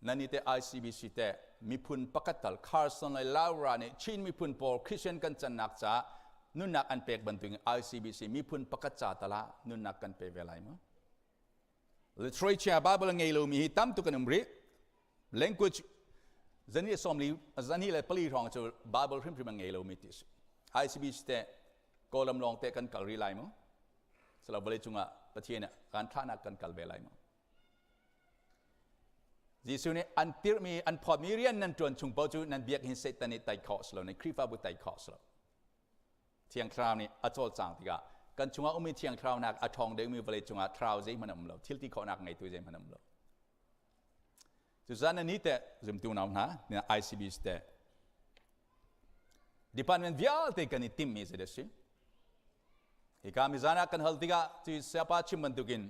Nan i te ICBC te miphun pakhat tal Carson le Laura nih Chin miphun pawl Christian kan cannak caah nunnak an pek bantukin ICBC miphun pakhat ca tal ah nunnak kan pe ve lai maw? Literature Bible ngei lomi hi tam tuk an um rih. Language zani sawmli zani le pali hrawng cu Bible hrimhrim an ngei lomi ti si. ICBC te Kawlam lawng te kan kal rih lai maw? Sala vawlei cungah Pathian nih kan thlahnak kan kal ve lai maw? Jesuh nih an tirhmi an phawtmi rian nan ṭuan chung paoh cu nan biakinn Satan nih tai khawh si lo, nan Khrihfabu tai khawh si lo. Thiang Thlarau nih a cawlcang tikah kan chungah ummi Thiang Thlarau nak a ṭhawng deuhmi vawlei cungah thlarau zeihmanh a um lo, thil ti khawhnak ngeitu zeihmanh a um lo. Cucaah na ni teh zumtu nau hna, na ICBs teh department vialte kan i timhmi zeidah a si? Hika mizan ah kan hal tikah cu siapa chim bantukin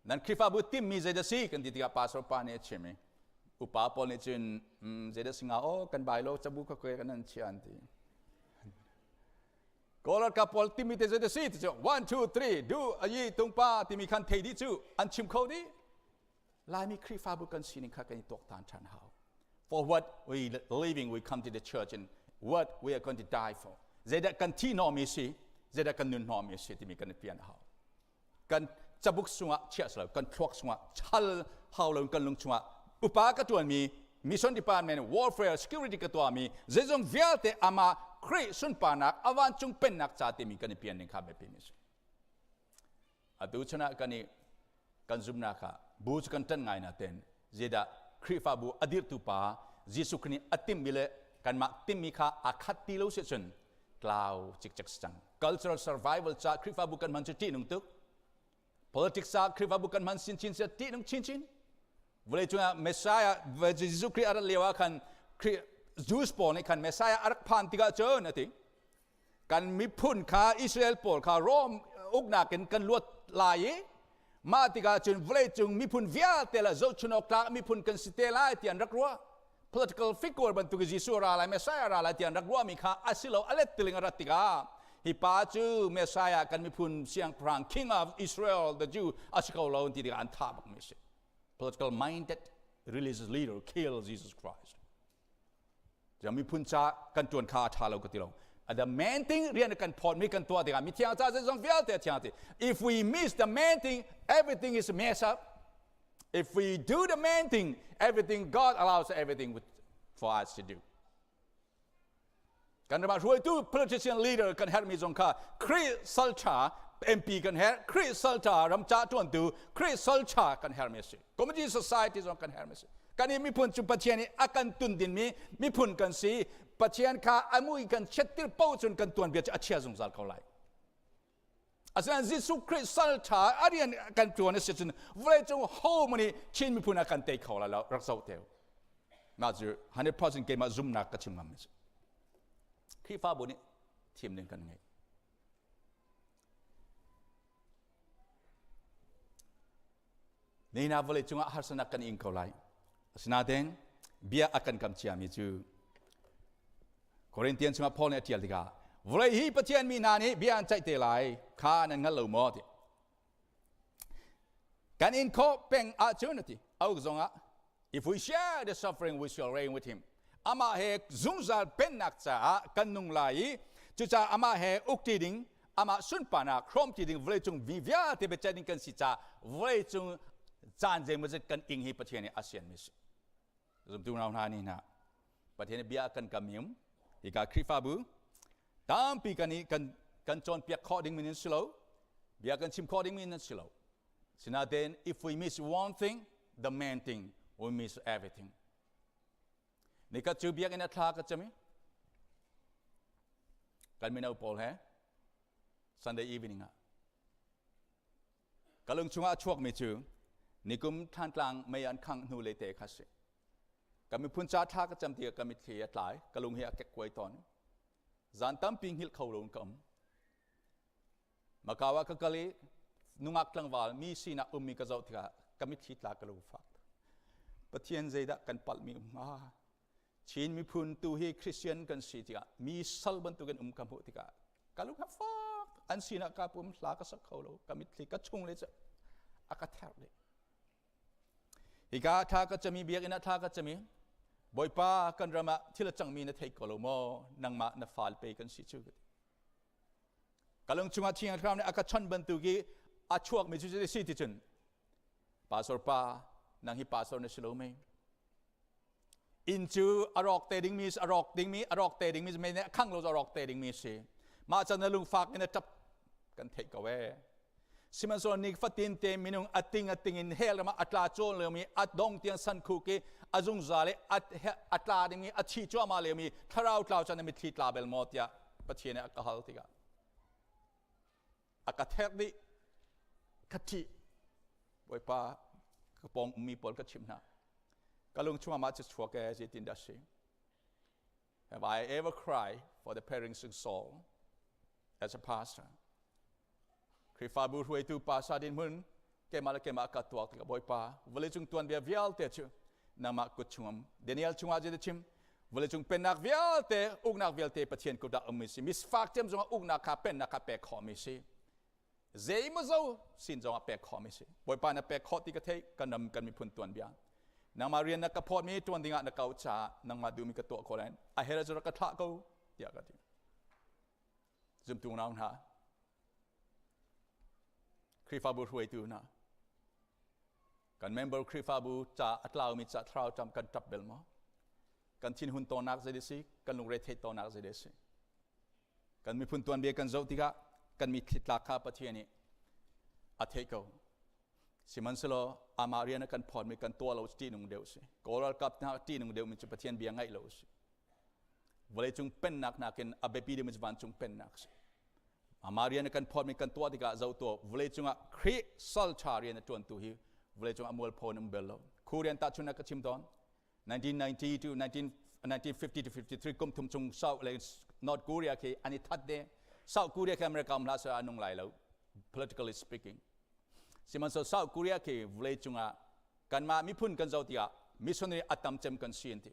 nan Khrihfabu timhmi zeidah si kan ti tikah pastor pa nih a chim i upa pawl nih cun zeidah si nga aw kan bai lo cabu ka kwe kan an chia an ti. Kawl ralkap pawl timi te zeidah si ti cu 1 2 3 du ayi tungpa timi khan thei dih cu an chim kho dih. Laimi Khrihfabu kan sining kha kan i tuaktan ṭhan hau. For what we living, we come to the church and what we are going to die for. Zeidah kan thi hnawmi si, zeidah kan nun hnawmi si timi kan i fian hau. Kan cabuk sungah chiah silo, kan thluak sungah chal hau lo kan lung chungah upa ka tuanmi mission department warfare security ka tuahmi zeizong vialte ama Khrih sunparnak avan cung pennak ca timi kan i pian ning kha biapi mi si. Atu chun ah kan i kan zumnak ah bu cu kan ṭanh ngai nain zeidah Khrihfabu a dirhtu pa Jesuh Khrih nih a timhmi le kanmah timhmi kha aa khat ti lo si cun tlau cikcek si cang. Cultural survival ca Khrihfabu kan hman cu ṭihnung tuk. Politics ca Khrihfabu kan hman chinchin si ṭihnung chinchin. Vawlei cungah Messiah Jesuh Khrih a rat lio ah khan Khrih Jews pawl nih khan Messiah a rak phan tikah cun a ti. Kan miphun kha Israel pawl kha Rom uknak in kan luat lai i mah tikah cun vawleicung miphun vialte le zohchun awk tlak miphun kan si te lai ti an rak ruah. Political figure bantuk Jesuh ra lai Messiah ra lai ti an rak ruahmi kha a si lo a let tiling a rat tikah hi pa cu Messiah kan miphun siangpahrang King of Israel the Jew a si ko lo ti tikah an thah bakmi a si. Political minded religious leader kill Jesus Christ. Miphun ca kan ṭuan kha a ṭha lo ka ti lo. The main thing rian kan phawtmi kan tuah tikah mithiang ca zeizong vialte a thiang ti. If we miss the main thing, everything is messed up. If we do the main thing, everything God allows everything for us to do. Kan ram ah hruaitu politician leader kan herhmi zong kha Khrih salṭha MP kan herh, Khrih salṭha ramca ṭuantu, Khrih salṭha kan herhmi a si. Community society zong kan herhmi a si. Kan i miphun cu Pathian nih a kan tundinmi miphun kan si. Pathian kha a mui kan chiattir paoh cun kan tuanbia cu a chia zungzal ko lai. Asinain Jesuh Khrih salṭha a rian kan ṭuan a si cun vawleicung ho nih Chin miphun a kan tei kho lai lo rak zoh te u. Mah cu 100% keimah zumnak ka chim ngam mi si. Khrihfabu nih thim ding kan ngei. Nina vawlei cungah harsanak kan ing ko lai. Asinain bia a kan kam ciami cu Corinthian chungah Paul nih a ṭial tikah vawlei hi Pathian mi hna nih bia an ceih te lai kha nan hngal lo maw ti. Kan in khawh peng ahcun a ti. A uk zongah if we share the suffering we shall reign with him. Amah he zungzal pennak caah kan nung lai i cucaah amah he ukṭi ding amah sunparnak hrawmṭi ding vawleicung mi vialte biaceih ding kan si caah vawleicung caan zeimawzat kan ing hi Pathian nih a sianmi si. Zumtu nau hna nih hna Pathian nih bia kan kam im hika Khrihfabu tampi kan i kan kan cawnpiak khawh ding min in si lo bia kan chim khawh ding min in si lo. Sinain if we miss one thing, the main thing, we miss everything. Nikhat cu biakinn a thla ka cam i kan mino pawl he Sunday evening ah ka lung chungah a chuakmi cu nikum Thantlang mei an khangh hnu le te kha si. Ka miphun ca thla ka cam tikah ka mitthli a tlai, ka lung hi a kekkuai tawn. Zan tampi hngilh kho lo in ka um. Macau ah ka kal i nungak tlangval mi sinak ummi ka zoh tikah ka mitthli tla ka lungfak. Pathian zeidah kan palhmi um hnga? Chin miphun tu hi Christian kan si tikah mi sal bantukin um ka hmuh tikah ka lung a fak. An sinah ka pum hla ka sak kho lo. Ka mitthli ka chung le cu a ka therh dih. Hika thla ka cami biakinn ah thla ka cami Bawipa kan ram ah thil a cangmi na thei ko lo maw? Nangmah na fal pe kan si cu. Ka lung chungah Thiang Thlarau nih a ka chawnh bantuk i a chuakmi cu si ti cun pastor pa nang hi pastor na si lo mei inn cu a rawk te dingmi a rawk dingmi a rawk te dingmi mei nih a khang lo a rawk te dingmi si mah can na lungfak in a ṭap kan theih ko ee sihmanhsehlaw ni fatin te minung a ting a ting in hell ram ah a tla cawn liomi a dong tiang san khuk i a zungzal i a tla dingmi a thi cuahmah liomi thlarau tlau can na mitthli tla bel maw tiah Pathian nih a ka hal tikah a ka therh dih ka ṭih Bawipa ka pawng ummi pawl ka chimh hna ka lung chungah mah cu chuak ee zeitin dah si. Have I ever cried for the perishing soul as a pastor? Khrihfabu hruaitu pa sa din hmun keimah le keimah ka tuak tikah Bawipa vawleicung tuanbia vialte cu nangmah kut chungam Daniel chungah zei chim vawleicung pennak vialte uknak vialte Pathian kut ah ummi si misfak cem zongah uknak kha pennak kha pek khawhmi si zeimaw zo sin zongah pek khawhmi si Bawipa na pek khawh ti ka theih kan ram kan miphun tuanbia nangmah rian na ka phawtmi tuan dingah na kau caah nangmah duhmi ka tuah khawh lai a her cu rak ka thlah ko tiah ka ti zumtu nau hna Khrihfabu hruaitu hna kan member Khrihfabu ca a tlaumi ca thlarau ṭam kan ṭap bel maw kan thinhun tawnnak zei si kan lungre theih tawnnak zei si Kan miphun tuanbia kan zoh tikah kan mitthli tlak kha Pathian nih a theih ko. Sihmanhsehlaw amah rian a kan phawtmi kan tuah lo ṭihnung deuh si. Kawl ralkap hna ṭihnung deuhmi cu Pathian bia ngaih lo si. Vawleicung pennak nakin a biapi deuhmi cu vancung pennak si. Amah rian a kan phawtmi kan tuah tikah zoh tuah vawleicung ah Khrih sal ṭha rian a ṭuantu hi vawleicung ah mualpho an um bel lo. Khu rian tahchunhnak ka chim tawn. 1990 to 1950 to 53 kum thum chung South le North Korea khi an i that de. South Korea khi America um hlah seh a nung lai lo, politically speaking. Sihmanhsehlaw South Korea khi vawlei cungah kanmah miphun kan zoh tikah missionary a tam cem kan si an ti.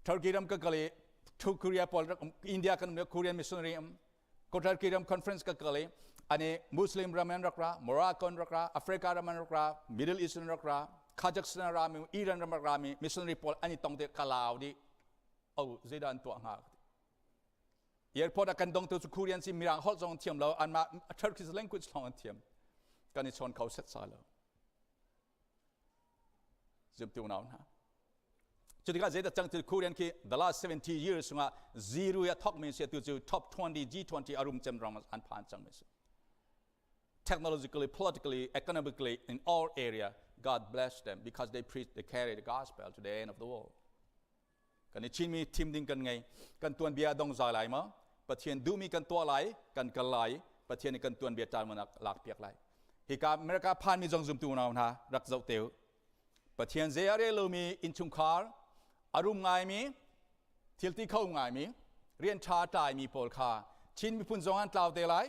Turkey ram ka kal i Korea pawl India kan um Korean missionary um Turkey ram conference ka kal i ani Muslim ram an rak ra, Morocco an rak ra, Africa ram an rak ra, Middle East an rak ra, Kazakhstan ra mi, Iran ram rak ra mi missionary pawl an i tong te kalau di oh zeidah an tuah hnga. Airport ah kan dongtu cu Korean si mirang holh zong thiam lo anmah Turkish language lawng an thiam kan i chawn kho set sa lo. Zumtu unau hna cu tikah zeidah cang ti Korean khi the last 70 years chungah zero ya thok mi si tu cu top 20 G20 arum cem ram an phan cang mi si. Technologically, politically, economically, in all area, God bless them because they preach, they carry the gospel to the end of the world. Kan i Chinmi thim ding kan ngei. Kan tuanbia dong zai lai ma Pathian duhmi kan tuah lai kan kal lai Pathian nih kan tuanbia ṭanman lak piak lai. Hika America phanmi zong zumtu unau hna rak zoh te u. Pathian zei a rel lomi innchungkhar a rum ngaimi thil ti kho ngaimi rian ṭha tlaimi pawl kha Chin miphun zong an tlau te lai.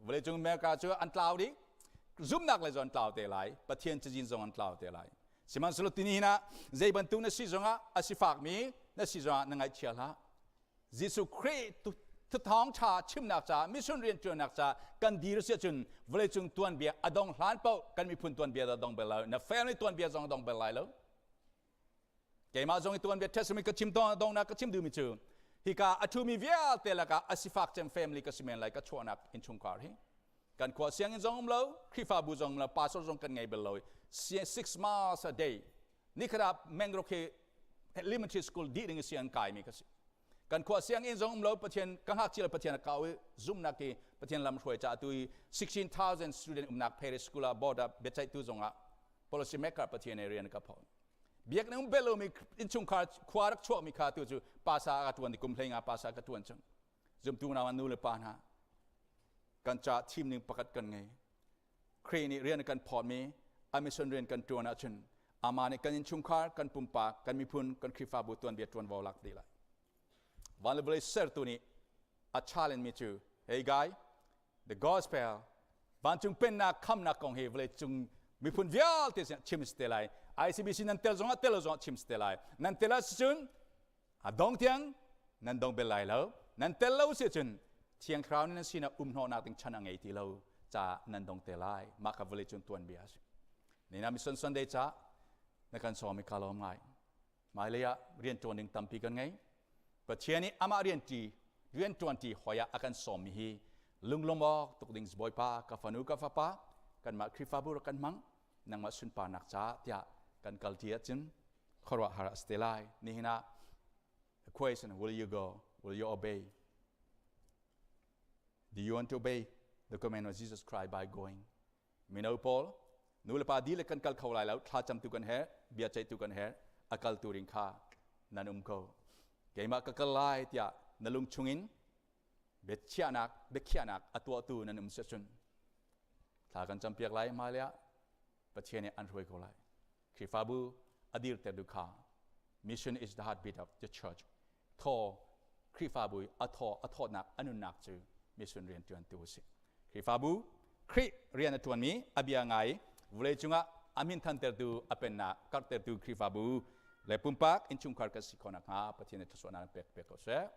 Vawleicung America cu an tlau dih. Zumnak le zon tlau te lai, Pathian cazin zong an tlau te lai. Sihmanhsehlaw tini ah zei bantuk na si zongah, a sifakmi na si zongah, na ngaihchia hlah. Jesuh Khrih thuthawng ṭha chimnak ca, mission rian ṭuannak ca kan dir si ahcun vawleicung tuanbia a dong hlan paoh kan miphun tuanbia dah dong bel lai, na family tuanbia zong dong bel lai lo. Keimah zong i tuanbia testimony ka chim dong dongnak ka chim duhmi cu hika a ṭhumi vialte lakah a sifak cem family ka si men lai. Ka chuahnak innchungkhar hi kan khua sianginn zong um lo, Khrihfabu zong um lo, pastor zong kan ngei bel lo. 6 miles a day, nikhat ah Mangrove hi elementary school dih ding si an kaimi ka si. Kan khua sianginn zong um lo. Pathian ka ngakchia, Pathian a kau i zumnak i Pathian lam hruai ca tu i 16,000 student umnak parish school ah board ah biaceihtu zong ah policy maker Pathian rian ka pho. Biakinn um bel lomi innchungkhar khua rak chuakmi kha tu cu pasa ka tuan i kum 15 pasa ka tuan cang. Zumtu nau, nu le pa hna, kan ca thim ning pakhat kan ngei. Khrih nih rian kan phawtmi a mission rian kan tuan ahcun amah nih kan innchungkhar, kan pumpak, kan miphun, kan Khrihfabu tuanbia tuanvo lak dih lai. Van le vawlei sertu nih a challenge mi cu, "Hey guy, the gospel, vancung pennak khamnak kong hi vawlei cung miphun vialte sin chim si te lai. ICBC nan tel zongah, tel lo zongah chim si te lai. Nan tel ahcun a dong tiang nan dong bel lai lo. Nan tel lo si cun Thiang Thlarau nan sinah um hnawhnak ding chan a ngei ti lo ca nan dong te lai." Mah kha vawlei cung tuanbia a si. Nina Mission Sunday ca na kan sawm i ka lawm ngai. Hmailei ah rian ṭuan ding tampi kan ngei. Pathian nih amah rian ṭi rian ṭuanṭi hoi ah a kan sawmmi hi lunglawm awk tuk ding. Bawipa, ka fanu, ka fapa, kanmah Khrihfabu rak kan hmang, nangmah sunparnak ca tiah kan kal ti ahcun khuaruahhar a si te lai. Nihin ah the question, will you go? Will you obey? Do you want to obey the command of Jesus Christ by going? Mino pawl, nu le pa dihlak kan kal kho lai lo. Thlacam tu kan herh, bia ceih tu kan herh. A kal tu ring kha nan um ko. Keimah ka kal lai tiah na lung chungin biachiahnak, biakhiahnak a tuahtu nan um cun thla kan campiak lai. Hmailei ah Pathian nih an hruai ko lai. Khrihfabu a dirter du kha, mission is the heartbeat of the church. Thaw Khrihfabu a thaw a thawtnak, a nunnak cu mission rian ṭuantu a si. Khrihfabu, Khrih rian a ṭuanmi, a bia ngai vawlei cungah a min thantertu, a pennak karhtertu Khrihfabu le pumpak innchungkhar kan si khawh nakhnga Pathian nih thluachuahnak pek pek ko seh.